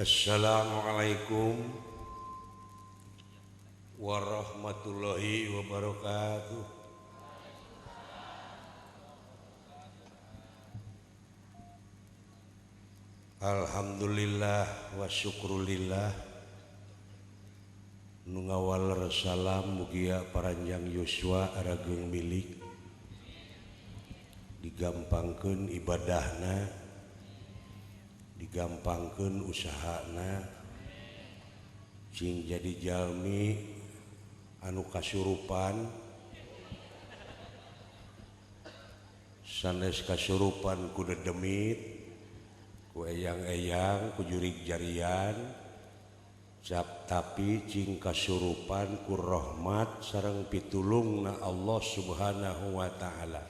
Assalamualaikum warahmatullahi wabarakatuh. Alhamdulillah wa syukrulillah. Nu ngawaler salam mugia paranjang yuswa arageung milik. Digampangkeun ibadahna, digampangkeun usahana, cing jadi jalmi anu kasurupan, sanes kasurupan ku dedemit, ku eyang-eyang, ku jurig jarian, cap tapi cing kasurupan ku rahmat sareng pitulungna Allah Subhanahu wa taala.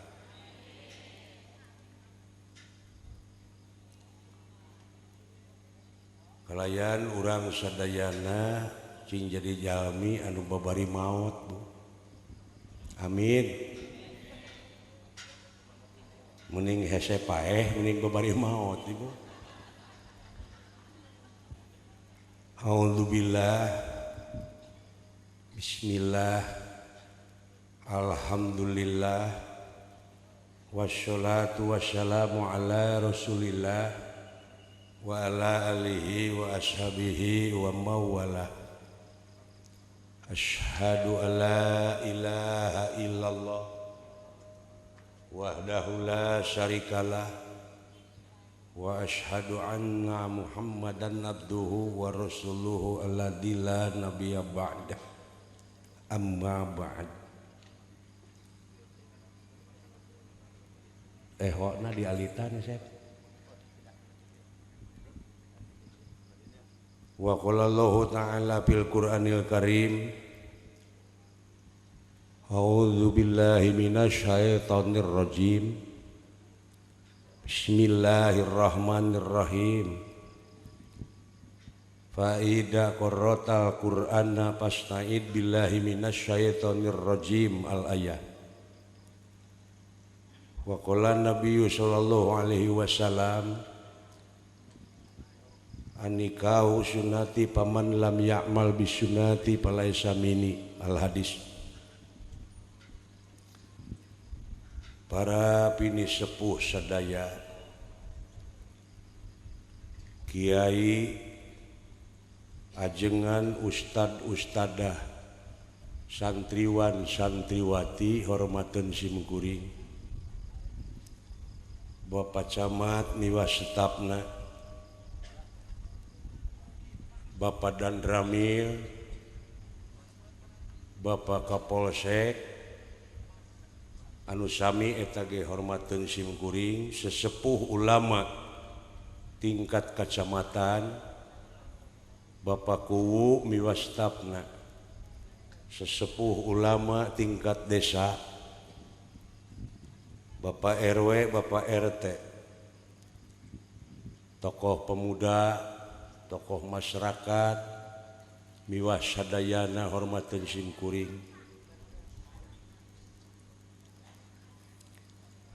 Kalayan urang sadayana cing jadi jalmi anu babari maot, Bu. Amin. Mending hese paeh mending babari maot, Ibu. A'udzubillah. Bismillah. Alhamdulillah. Wassalatu wassalamu ala Rasulillah wa ala alihi wa ashabihi wa mawala. Asyhadu an la ilaha illallah wahdahu la syarikalah wa asyhadu anna Muhammadan abduhu wa rasuluhu alladzi la nabiyya ba'dah. Amma ba'd. Ehokna dialitan Sep. Wa qala Allahu ta'ala fil Qur'anil Karim, a'udzu billahi minasyaitonir rajim. Bismillahirrahmanirrahim. Fa idza qara'tal Qur'ana fasta'id billahi minasyaitonir rajim al ayah. Wa qala Nabiyyu sallallahu alaihi wasallam, anikahu sunati paman lam ya'mal bisunati falaisa minni. Al hadis. Para pini sepuh sadaya, kiai, ajengan, ustad ustadah, santriwan santriwati, hormateun simkuring, Bapak Camat miwas setapna, Bapak Danramil, Bapak Kapolsek, anu sami eta ge hormateun simkuring, sesepuh ulama tingkat kacamatan, Bapak Kuwu miwas stafna, sesepuh ulama tingkat desa, Bapak RW, Bapak RT, tokoh pemuda, tokoh masyarakat, miwas sadayana hormateun simkuring.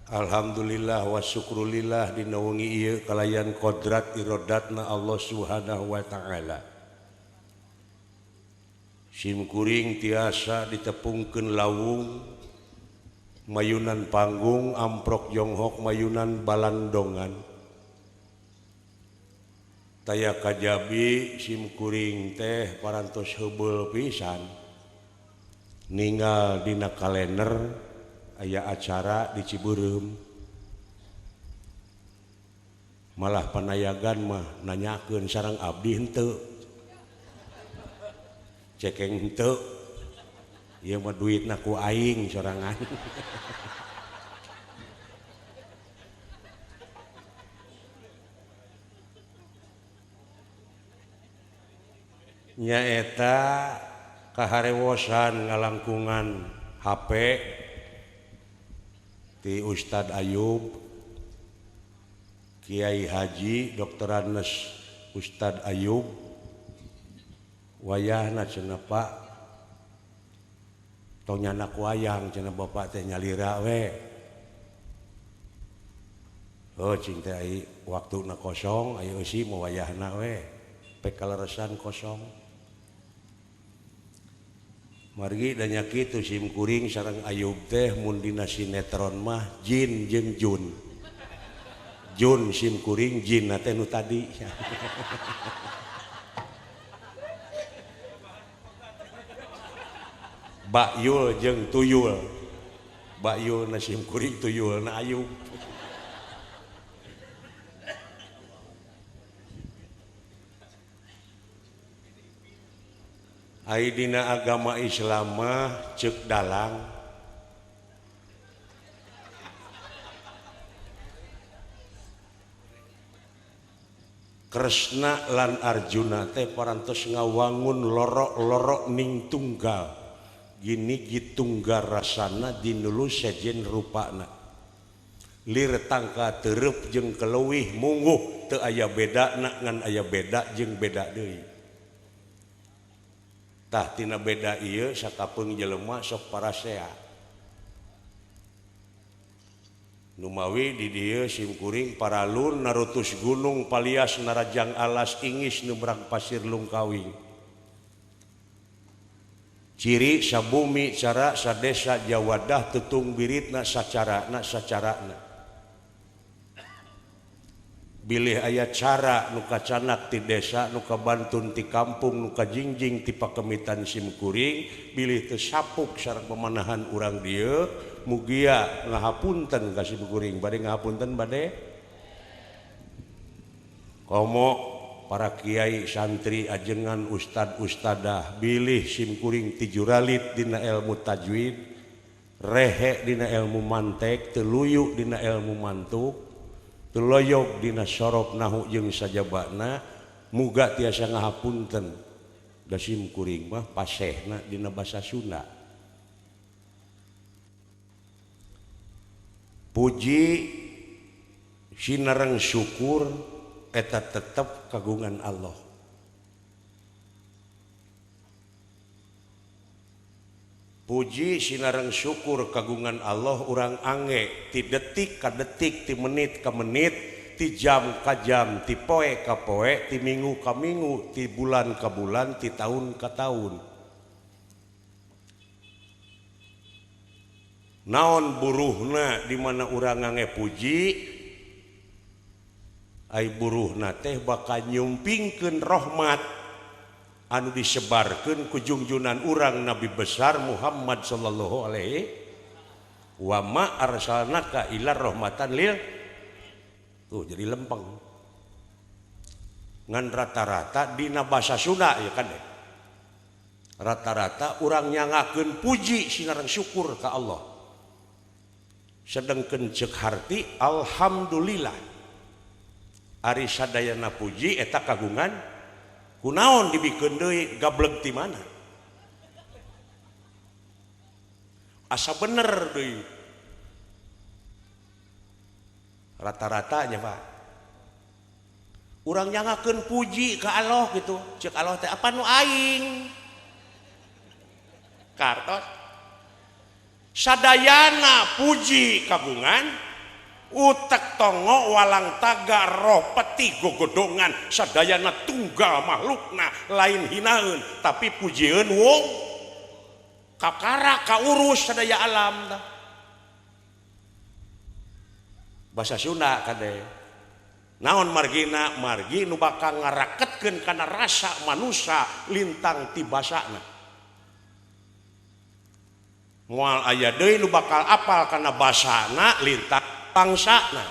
Alhamdulillah wa syukrulillah dina wengi ieu kalayan kodrat irodatna Allah Subhanahu wa taala. Simkuring tiasa ditepungkeun lawung, mayunan panggung, amprok jonghok, mayunan balandongan. Taya kajabi simkuring teh parantos heubeul pisan ninggal dina kalender aya acara di Cibeureum, malah panayagan mah nanyakeun sareng abdi henteu, cekeng henteu, ieu mah duitna ku aing sorangan. Nyaeta kaharewosan ngalangkungan HP ti Ustad Ayub, Kiai Haji Dr. Anes Ustad Ayub, wayahna cenah Pak tong nyanak wayang cenah bapak teh nyalira we. Oh cing teh ai waktuna kosong ayo eusi mah wayahna we. pek kaleresan kosong. Margi da nya kitu sim kuring sareng Ayub teh mun dina sinetron mah jin jeung jun. Jun sim kuring jin teh nu tadi. Bayul jeung tuyul. Bayul na sim kuring tuyul na Ayub. Ai dina agama Islam mah ceuk dalang Kresna lan Arjuna teh parantos ngawangun lorok-lorok ning tunggal. Gini gitunggal rasana dinulu sejen rupana. Lir tangka tereup jeung keleuwih mungguh teu aya bedana ngan aya beda jeung beda deui. Tah tina beda ieu sakapeung jelema sok parasea. Numawi di dieu simkuring paralun narutus gunung palias narajang alas ingis nubrang pasir lungkawing. Ciri sabumi cara sadesa jawadah tutung biritna sacarana sacarana. Bilih aya cara nu kacanak ti desa nu kabantun ti kampung nu kajingjing ti pakemitan simkuring bilih teu sapuk sareng pemanahan urang dieu mugia ngahapunten ka simkuring bade ngahapunten bade komo para kiai santri ajengan ustad ustadah bilih simkuring ti juralit dina ilmu tajwid rehe dina ilmu mantek teu luyu dina ilmu mantuk teloyok dina sorob nahu jeung sajabana muga tiasa ngahapunten da simkuring mah pasehna dina basa Sunda. Puji sinareng syukur eta tetep kagungan Allah. Puji sinareng syukur kagungan Allah urang ange ti detik ka detik ti menit ka menit ti jam ka jam ti poe ka poe ti minggu ka minggu ti bulan ka bulan ti tahun ka tahun. Naon buruhna di mana urang ngange puji ai buruhna teh bakal nyumpingkeun rahmat anu disebarkeun ku junjunan urang Nabi besar Muhammad sallallahu alaihi wa ma arsalnaka illa rahmatan lil. Tuh jadi lempeng ngan rata-rata dina basa Sunda ya kan deh. Rata-rata urang nyangakeun puji sinareng syukur ka Allah. Sedengkeun ceuk harti alhamdulillah. Ari sadayana puji eta kagungan kunaon dibikeun deui gableg ti mana? Asa bener deui. Rata-ratanya Pak. Urang nyangakeun puji ka Allah gitu. Ceuk Allah teh apa nu aing? Kartos. Sadayana puji kagungan utek tongo walang taga roh peti gogodongan sadayana tunggal makhlukna lain hinaeun tapi pujieun wong kakara kaurus sadaya alam tah. Basa Sunda kade naon margina margi nu bakal ngaraketkeun kana rasa manusa lintang ti basana moal aya deui nu bakal apal kana basana lintang bangsana.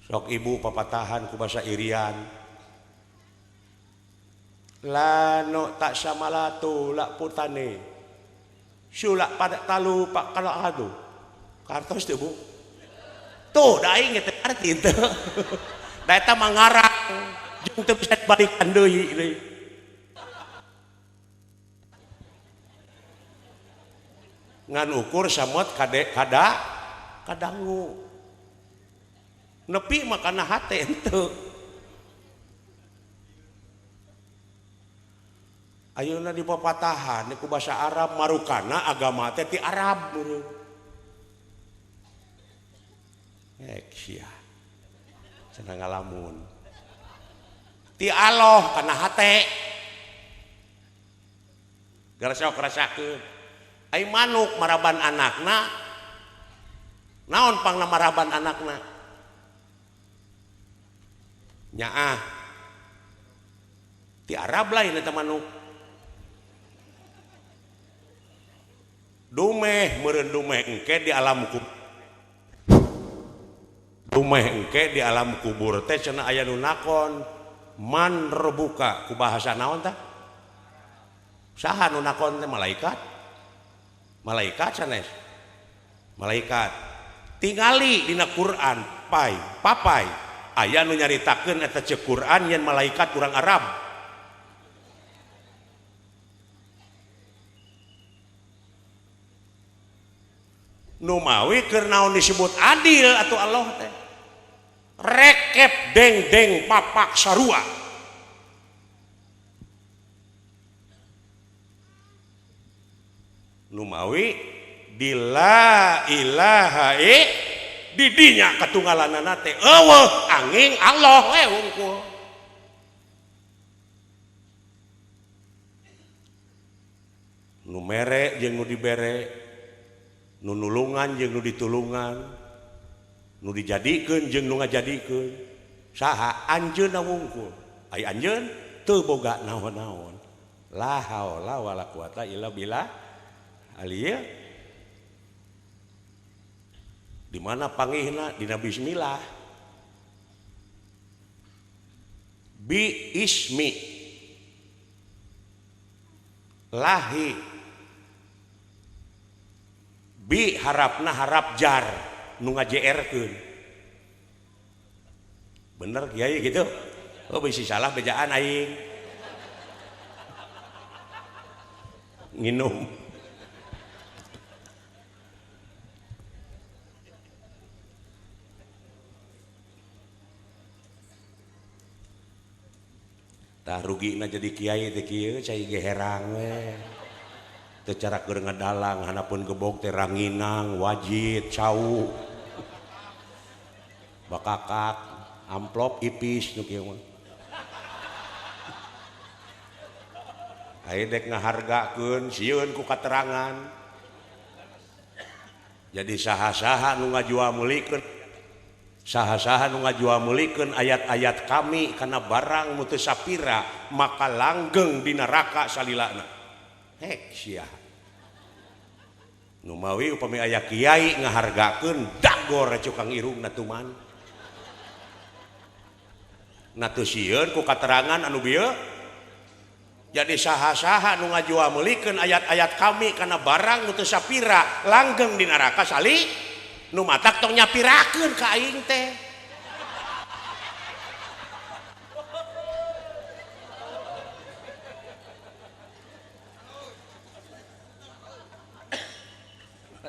Sok ibu papatahan ku basa Irian lano tak samalatu lak putane sulak pada talu pak kalau adu kartos teu Bu tuh da aing teh arti teu da eta mah ngarang jeung teu bisa dibalikan deui ngan ukur samot kade kada kadangu nepi makana hate henteu. Ayeuna di papatahan ku basa Arab marukana agama teh ti Arab meureun. Ek sia. Cenah ngalamun. Ti Allah kana hate. Garasok rasakeun. Ai manuk maraban anakna. Naon pangna maraban anakna? Nyaah. Ti Arab lain eta manuk. Dumeh meureun dumeh engke di alam kubur. Dumeh engke di alam kubur teh cenah aya nu nakon man rebuka ku bahasa naon tah? Saha nu nakon teh malaikat? Malaikat sanes. Malaikat. Tingali dina Quran pai papai aya nu nyaritakeun eta ceuk Quran yen malaikat urang Arab. Numawi keur naon disebut adil atau Allah teh rekep deng-deng papak sarua. Numawi di la ilaha di dinya katunggalanana teh eueuh angin Allah we hungkul. Nu mere jeung nu dibere, nu nulungan jeung nu ditulungan, nu dijadikeun jeung nu ngajadikeun, saha anjeunna wungkul. Ai anjeun teu boga naon-naon. La haula wala quwata illa billah. Aliyah. Di mana pangihna? Dina bismillah. Bi ismi lahi. Bi harapna harap jar nu ngajeerkeun. Bener kiai gitu? Oh bisi salah bejaan aing. Nginum. Tah rugina jadi kiai teh kieu cai ge herang we. Teu cara keur ngadalang hanapun gebog teh ranginang, wajit, cau. Bakakak, amplop ipis nu kieu mah. Aya dek ngahargakeun sieun ku katerangan. Jadi saha-saha nu ngajual meulikeun, saha-saha nu ngajual meulikeun ayat-ayat kami kana barang nu teu sapira maka langgeng di neraka salilana. Hek sia. Numawi upami aya kiai ngahargakeun dagor cukang irungna tuman. Na teu sieun ku katerangan anu bieu. Jadi saha-saha nu ngajual meulikeun ayat-ayat kami kana barang nu teu sapira langgeng di neraka sali. Nu matak tong nyapirakeun ka aing teh.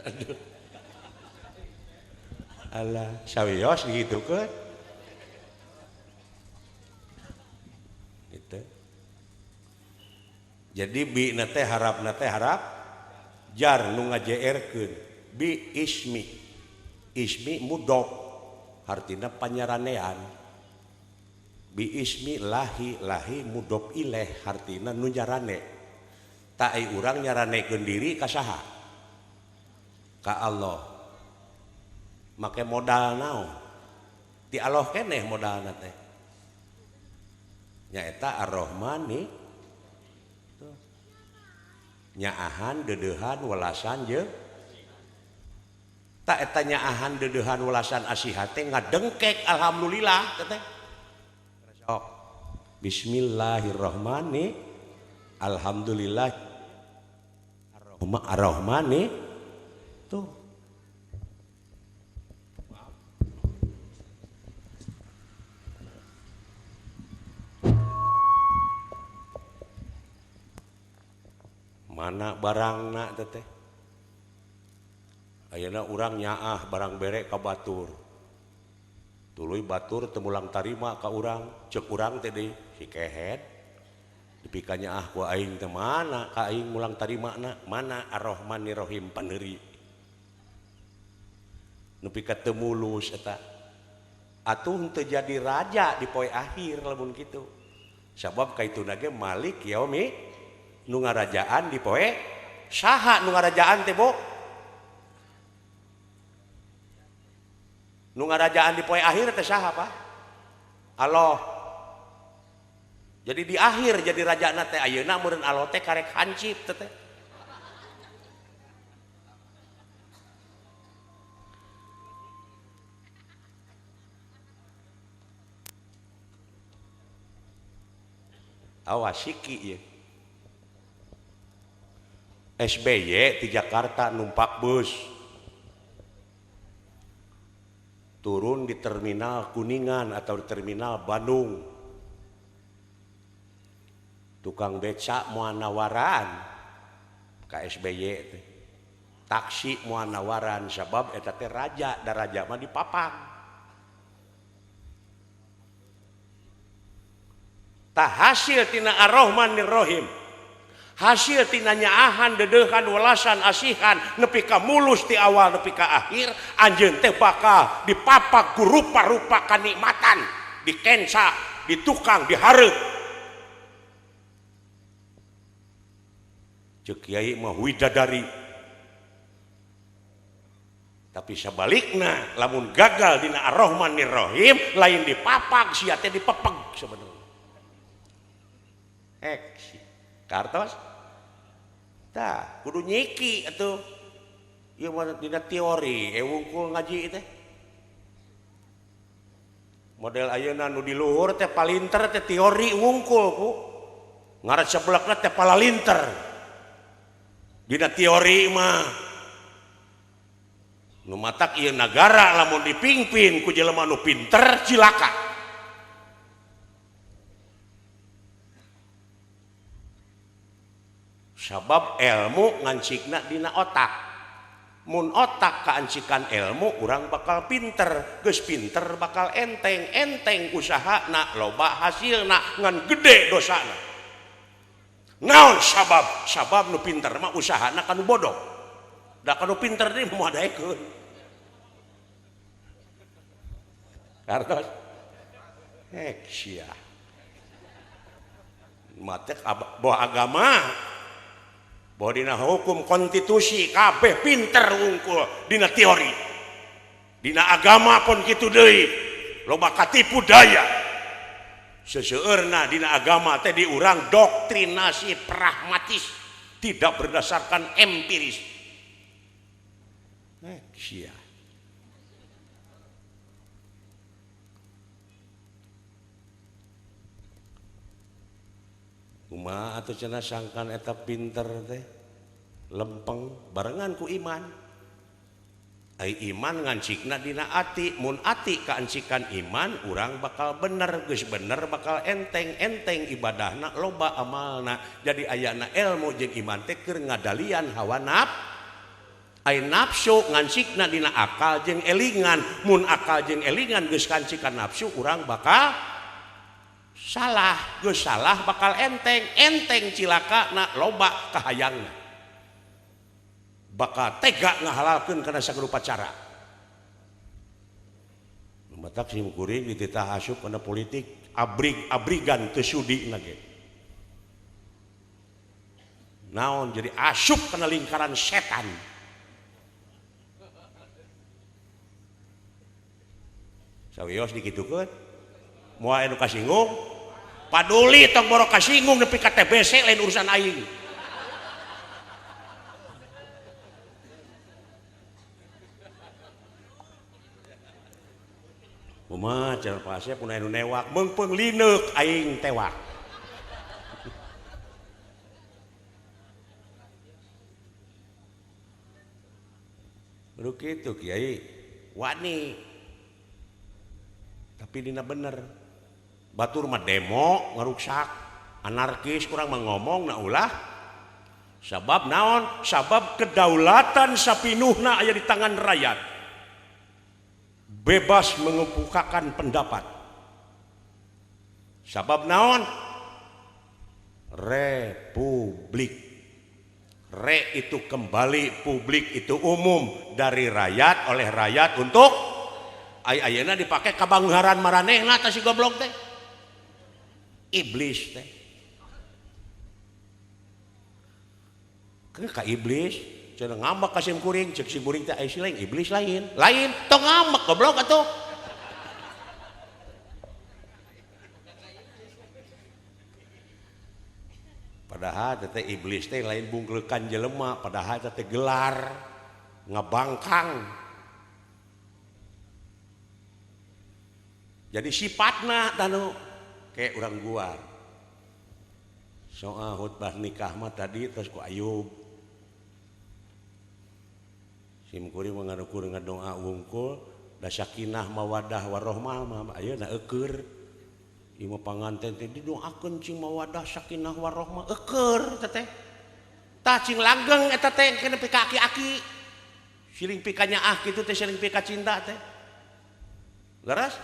Aduh. Alah, sawios digitukeun. Gitu. Jadi bi na teh harapna teh harap jar nu ngajeerkeun bi ismi. Ismi mudok artinya panyaranean. Bi ismi lahi lahi mudok ileh artinya nu nyarane. Tak ai urang nyaranekeun diri ka saha? Ka Allah. Make modal naon? Ti Allah keneh modalna teh. Nyaeta Ar-Rahmani. Nyaahan deudeuhan welasan jeung tak eta nyaahan deudeuhan welasan asihat teh ngadengkek alhamdulillah teh. Sok. Bismillahirrahmanirrahim. Alhamdulillah Ar-Rahmani tuh. Mana barangna teh? Ayeuna urang nyaah barang bere ka batur. Tuluy batur teu mulang tarima ka urang, ceuk urang teh deui si kehed. Dipika nyaah ku aing teh mana ka aing mulang tarimana, mana Ar-Rahmanir-Rahim paneuri. Nepi ka teu mulus eta. Atuh teu jadi raja di poe akhir lamun kitu. Sabab kaituna ge Malik yaumi nu ngarajaan di poe saha nu ngarajaan teh Bu? Nu ngarajaan di poe akhir teh saha Pak? Allah. Jadi di akhir jadi rajana teh ayeuna meureun Allah teh karek hancip teh teh. Awas siki ieu. SBY di Jakarta numpak bus. Turun di terminal Kuningan atau di terminal Bandung. Tukang becak moal nawaran ka SBY teh. Taksi moal nawaran sabab eta teh raja, da raja mah dipapang. Tah hasil tina Ar-Rahmanir-Rahim. Hasil tina nyaahan, deudeuhan, welasan, asihan nepi ka mulus ti awal nepi ka akhir anjeun teh bakal dipapak ku rupa-rupa kanikmatan, dikenca, ditukang, dihareup. Ceuk kiai mah widadari. Tapi sabalikna lamun gagal dina Ar-Rahmanir-Rahim lain dipapak sia teh dipepeg sebenarnya. Kartos tah kudu nyiki atuh ieu mah dina teori wungkul ngaji teh model ayeuna nu di luhur teh palinter teh teori wungkul ku ngaran seblekna teh palalinter dina teori mah nu matak ieu nagara lamun dipimpin ku jelema nu pinter cilaka. Sabab ilmu ngancikna dina otak. Mun otak kaancikan ilmu urang bakal pinter, geus pinter bakal enteng, enteng usahana loba hasilna ngan gede dosana. Naon sabab? Sabab nu pinter mah usahana kanu bodoh. Da kanu pinter deui moal daekeun. Kartos. Hek sia. Matek boh agama. Bahwa dina hukum konstitusi kabeh pinter wungkul dina teori dina agama pun kitu deui loba katipu daya seseueurna dina agama teh diurang doktrinasi pragmatis tidak berdasarkan empiris. Sia. Kumaha atuh cenah sangkan eta pinter teh lempeng barengan ku iman. Ai iman ngancikna dina ati, mun ati kaancikan iman urang bakal bener, geus bener bakal enteng, enteng ibadahna loba amalna. Jadi ayana ilmu jeung iman teh keur ngadalian hawa nafsu. Ai nafsu ngancikna dina akal jeung elingan, mun akal jeung elingan geus kancikan nafsu urang bakal salah, geus salah bakal enteng, enteng cilaka na loba kahayangna. Bakal tega ngahalalkeun kana sagala cara. Matak sim kuring dititah asup kana politik abrig-abrigan teu sudi na ge. Naon jadi asup kana lingkaran setan. Sawios dikitukeun moal anu kasinggung paduli tong boro kasinggung nepi ka TBC lain urusan aing. Kumaha cenah pase pun anu newak meungpeung lineuk aing tewak. Kudu kitu kiai wani tapi dina bener. Batur mah demo ngaruksak anarkis kurang mah ngomong na ulah sabab naon sabab kedaulatan sapinuhna aya di tangan rakyat bebas mengemukakan pendapat sabab naon republik re itu kembali publik itu umum dari rakyat oleh rakyat untuk ayeuna dipake kabanggaran maranehna tah si goblok teh. Iblis teh. Ka iblis cenah ngambek ka sim kuring, cek sim kuring teh aya si lain iblis lain. Lain tong ngambek goblok atuh. Padahal teh iblis teh lain bungklekan jelema, padahal teh gelar ngabangkang. Jadi sifatna tanu kayak urang gua. Soal khutbah nikah mah tadi terus ku Ayub. Sim kuring mengarukur ngadoa wungkul da sakinah mawadah warohmah mah ayeuna eueur. Ieu mah panganten teh didoakeun cing mawadah sakinah warohmah eueur teh. Tah cing langgeng eta teh kena pika aki-aki. Siling pika nyaah kitu teh siling pika cinta teh. Leres?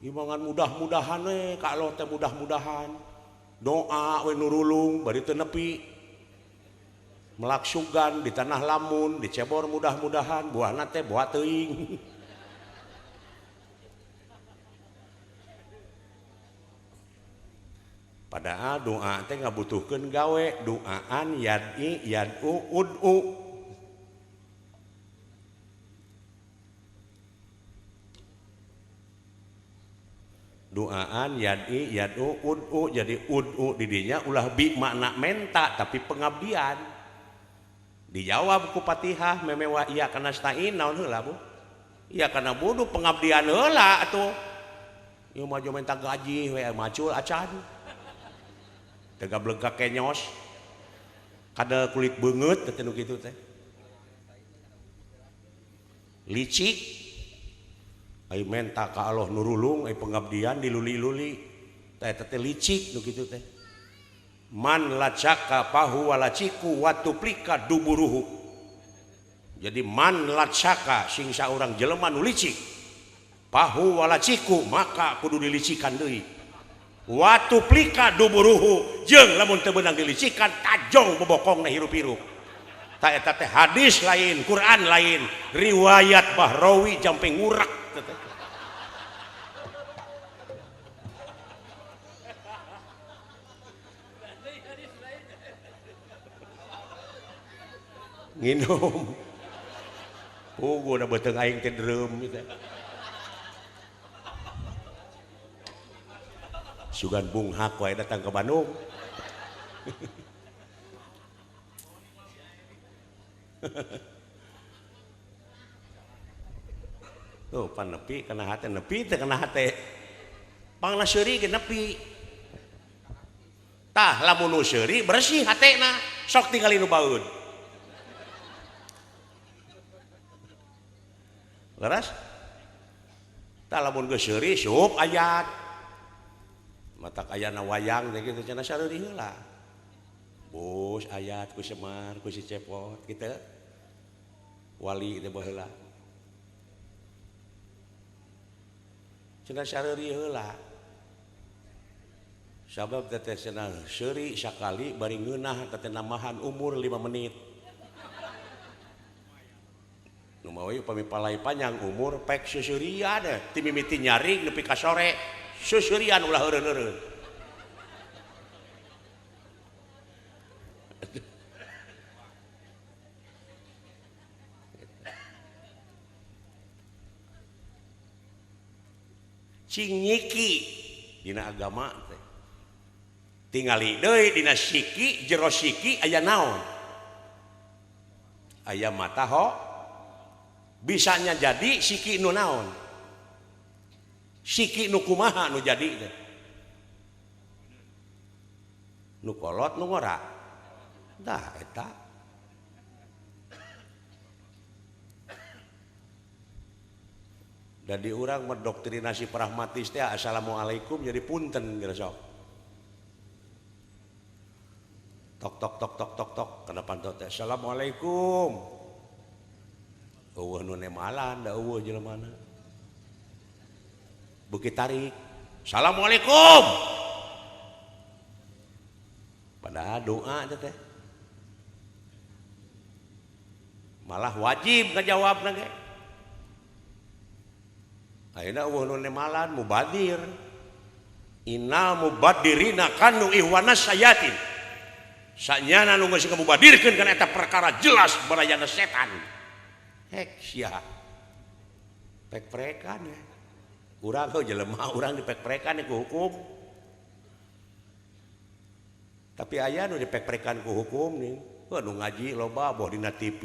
Ieu mah ngan mudah-mudahan we ka Allah teh mudah-mudahan. Doa we nurulung bari teu nepi. Melaksugan di tanah lamun dicebor mudah-mudahan buahna teh buah teuing. Padahal doa teh ngabutuhkeun gawe, doaan yad'i yad'u ud'u. Doaan yad'i yad'u ud'u, jadi ud'u di dinya ulah bi makna menta tapi pengabdian. Dijawab ku Fatihah memewa iya kana stain naon heula Bu? Iya kana budu pengabdian heula atuh. Ieu mah menta gaji we macul acan. Tegableg ka kenyos. Kadal kulit beungeut teh nu kitu teh. Licik. Ai menta ka Allah nurulung ai pengabdian diluli-luli. Teh eta teh licik nu kitu teh. Man lacaka pahu walaciku watuplika duburuhu. Jadi man lacaka sing saurang jelema nu licik. Pahu walaciku maka kudu dilicikan deui. Watuplika duburuhu jeung lamun teu beunang dilicikan tajong bobokongna hirup-hirup. Ta eta teh hadis lain, Quran lain, riwayat Bahrawi jampe ngurak teh. Nginum. Puguh da beuteung aing teh dreum teh. Sugan bunghak wae datang ke Bandung. Tuh pan nepi kana hate, nepi teh kana hate. Pangna seuri ge nepi. Tah lamun nu seuri bersih hatena, sok tingali nu baeud. Leres? Tah lamun geus seuri sup ayat. Matak ayana wayang teh kitu cenah sareuri heula. Bos ayat ku Semar ku si Cepot kitu. Wali teh baheula. Cenah sareuri heula. Sabab teh cenah seuri sakali bari ngeunah teh nambahan umur 5 menit. Nu mawi upami palai panjang umur pek seuseurian ti mimiti nyaring nepi ka sore. Susurian ulah eureun-eureun. Cing nyiki dina agama teh. Tingali deui dina siki jero siki aya naon? Aya mata ho bisanya jadi siki nu naon? Siki nu kumaha nu jadi teh? Nu kolot nu ngora. Tah eta. Da di urang mendoktrinasi pragmatis teh assalamualaikum jadi punten geus sok. Tok tok tok tok tok tok kana panto teh assalamualaikum. Eueuh nu nemalan da eueuh jelemana. Beuki tarik. Assalamualaikum. Padahal doa teh. Malah wajib ngajawabna ge. Ayeuna eueuh nu nemalan mubadir. Innal mubadirina kanu ihwana sayatin. Sanyana nu geus ngamubadirkeun kana eta perkara jelas barayana setan. Hek sia. Pek-prekan ya. Urang heuh jelema urang dipek-prekan ku hukum. Tapi aya nu dipek-prekan ku hukum nih. Heuh nu ngaji loba boh dina TV,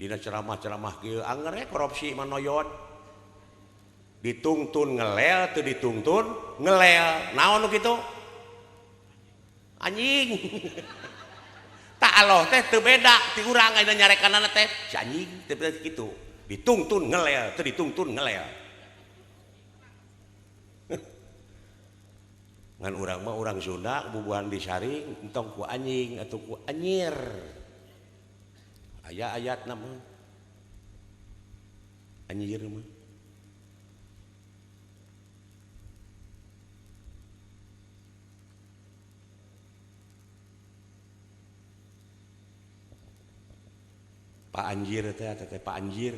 dina ceramah-ceramah kieu anger korupsi mah noyot. Ditungtun ngelel teu ditungtun ngelel naon nu kitu anjing tak Allah teh teu beda ti urang ayeuna nyarekanana teh si anjing teu beda kitu ditungtun ngelel teu ditungtun ngelel ngan urang mah urang Sunda bubuhan disaring entong ku anjing atau ku anyir aya ayatna mah anyir mah. Pak Anjir teh teh Pak Anjir.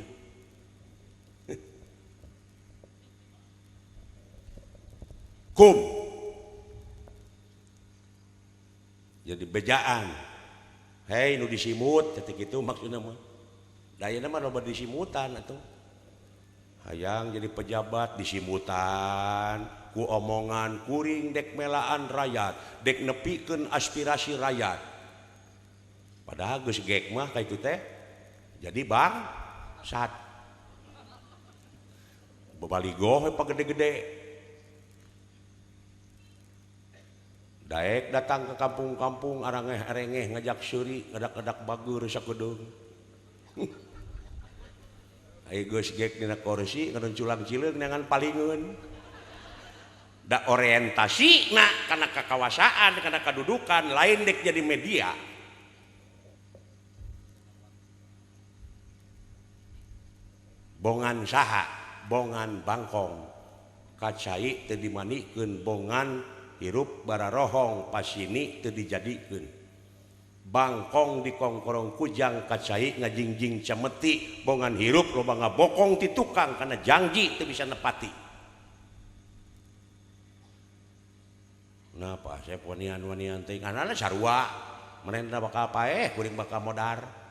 Kum. Jadi bejaan. Hei nu disimut teh kitu maksudna mah. Da ayeuna mah loba disimutan atuh. Hayang jadi pejabat disimutan ku omongan kuring dek melaan rakyat, dek nepikeun aspirasi rakyat. Padahal geus gek mah ka itu teh. Jadi bang sat babaligoh we pagede-gede daek datang ke kampung-kampung arangeh-arengeh ngajak seuri ngadak-ngadak bagur sakedeung aya geus gek dina kursi ngadon culang cileung neangan palingeun da orientasina kana kakawasaan kana kadudukan lain dek jadi media. Bongan saha, bongan bangkong, kacai teu dimanikeun, bongan hirup bararohong, pasini teu dijadikeun. Bangkong dikongkorong kujang, kacai ngajingjing cemeti, bongan hirup loba ngabokong ti tukang kana jangji teu bisa nepati. Nah, Pak Asep wanian-wanian teh nganana sarua, merenda bakal paeh, kuring bakal modar.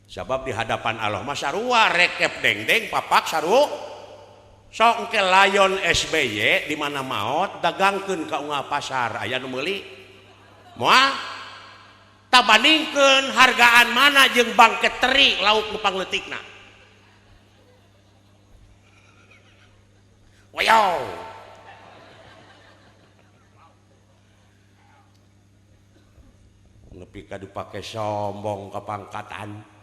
Sebab di hadapan Allah mah sarua rekep dengdeng papak saru sok engke layon SBY di mana maot dagangkeun ka unggal pasar aya nu meuli moal tabandingkeun hargaan mana jeung bangke teri lauk nu pangleutikna wayo nepi ka dipake sombong kapangkatan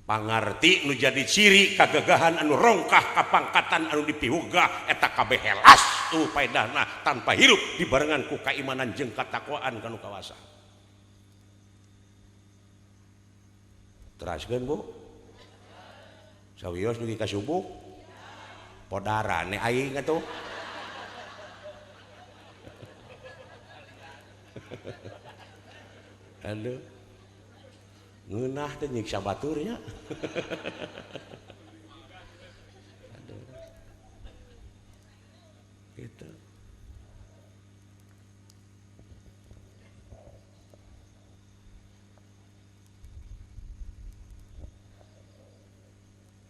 pangarti nu jadi ciri kagagahan anu rongkah kapangkatan anu dipihugah eta kabeh helas tuh paedahna tanpa hirup dibarengan ku kaimanan jeung katakwaan kanu kawasa. Teraskeun Bu. Sawios dugi ka subuh. Podarane aing atuh. Aduh. Ngeunah teh nyiksa batur nya. Aduh. Gitu.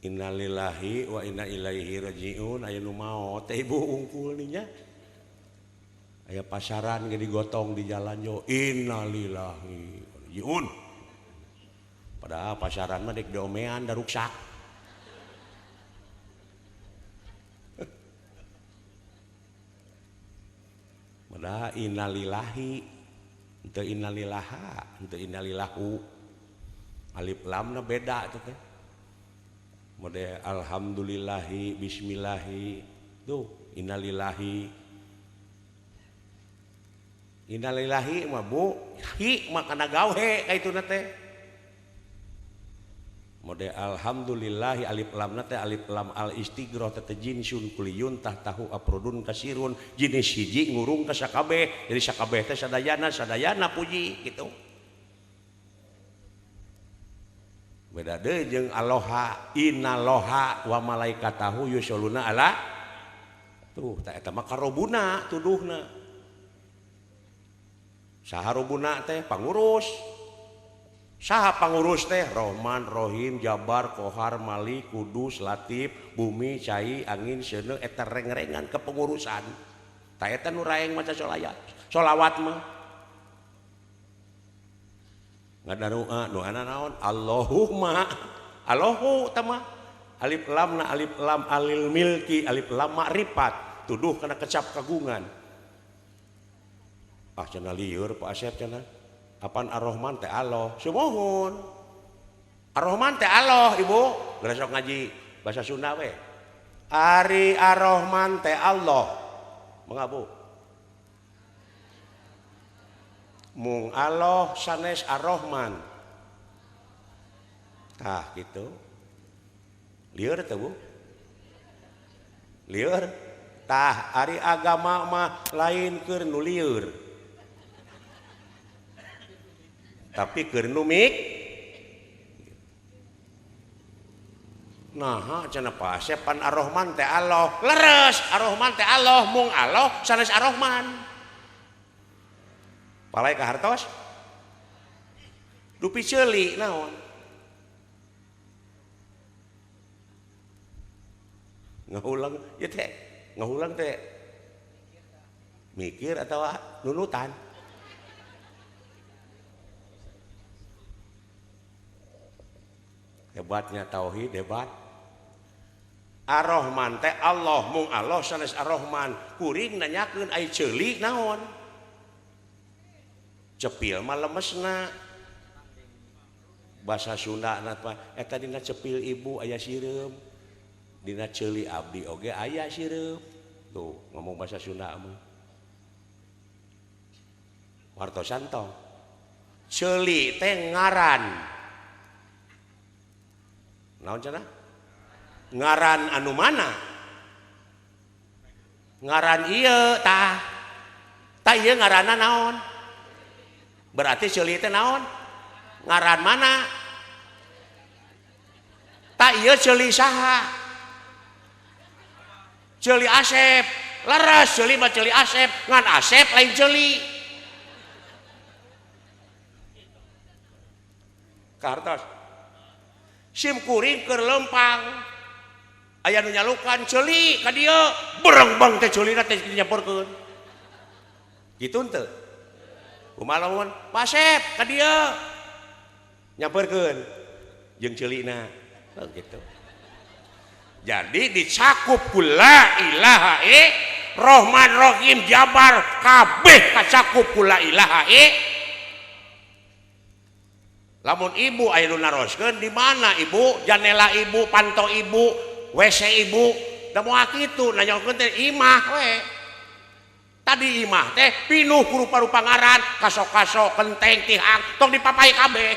Innalillahi wa inna ilaihi rajiun aya nu maot teh ibu unggul nih nya. Aya pasaran ge digotong di jalan yo innalillahi rajiun. Padahal pasaran mah dek diomean da ruksak. Padahal innalillahi henteu innalillaha, henteu innalillahu. Alif lamna beda teh teh. Mode alhamdulillahi bismillahi tuh innalillahi. Innalillahi mah Bu, hi mah kana gawe ka ituna teh. Mode alhamdulillahi alif lam teh alif lam al istighroh teh jinsun kuliyun tahtahu aprodun kasirun jenis hiji ngurung ka sakabeh jadi sakabeh teh sadayana sadayana puji gitu. Beda deui jeung aloha inaloha wa malaikatahu yusholluna ala Tuh tah eta mah karobuna tuduhna. Saha robuna teh pangurus. Saha pangurus teh Rohman, Rohim, Jabar, Kohar, Malik, Kudus, Latif, Bumi, Cai, Angin, Seuneu eta reng-rengan kepengurusan. Tah eta nu raeng maca sholawat mah. Ngadarua doana naon? Allahumma. Allahu tah mah. Alif lam na alif lam alil milki, alif lam makrifat, tuduh kana kecap kagungan. Ah cenah lieur Pak Asep cenah. Apaan Ar-Rahman teh Allah? Sumuhun. Ar-Rahman teh Allah, Ibu. Geus sok ngaji bahasa Sunda we. Ari Ar-Rahman teh Allah. Mangga Bu. Mung Allah sanes Ar-Rahman. Tah gitu. Lieur teh Bu. Lieur. Tah ari agama mah lain keur nu lieur. Tapi keur nu mik. Naha cenah Pak Asep pan Ar-Rahman teh Allah. Leres Ar-Rahman teh Allah, mung Allah sanes Ar-Rahman. Palai ka hartos? Dupi ceuli naon? Ngahulang ieu teh, ngahulang teh mikir atawa nunutan. Hebatnya tauhid hebat. Ar-Rahman teh Allah, mung Allah sanes Ar-Rahman. Kuring nanyakeun ai ceuli naon? Cepil mah lemesna. Bahasa Sunda na mah eta dina cepil ibu aya sireum. Dina ceuli abdi oge aya sireum. Tuh ngomong bahasa Sunda mah. Wartosan tong. Ceuli teh ngaran. Naon cenah? Ngaran anu mana? Ngaran ieu tah. Tah ieu ngaranna naon? Berarti ceuli teh naon? Ngaran mana? Tah ieu ceuli saha? Ceuli Asep. Leres ceuli mah ceuli Asep, ngan Asep lain ceuli. Kartos. Sim kuring keur lempang. Aya nu nyalukan ceuli ka dieu, berengbeng teh ceulina teh dinyamperkeun. Kitu henteu? Kumaha lamun Pak Asep ka dieu nyamperkeun jeung ceulina. Oh gitu. Jadi dicakup ku la ilaha Rohman Rohim Jabar kabeh kacakup ku la ilaha. Lamun ibu aya nu naroskeun di mana ibu, janela ibu, panto ibu, WC ibu, da moal kitu nanyakeun teh imah we. Tadi imah teh pinuh ku rupa-rupa ngaran, kasok-kasok, kenteng, tihang, tong dipapai kabeh.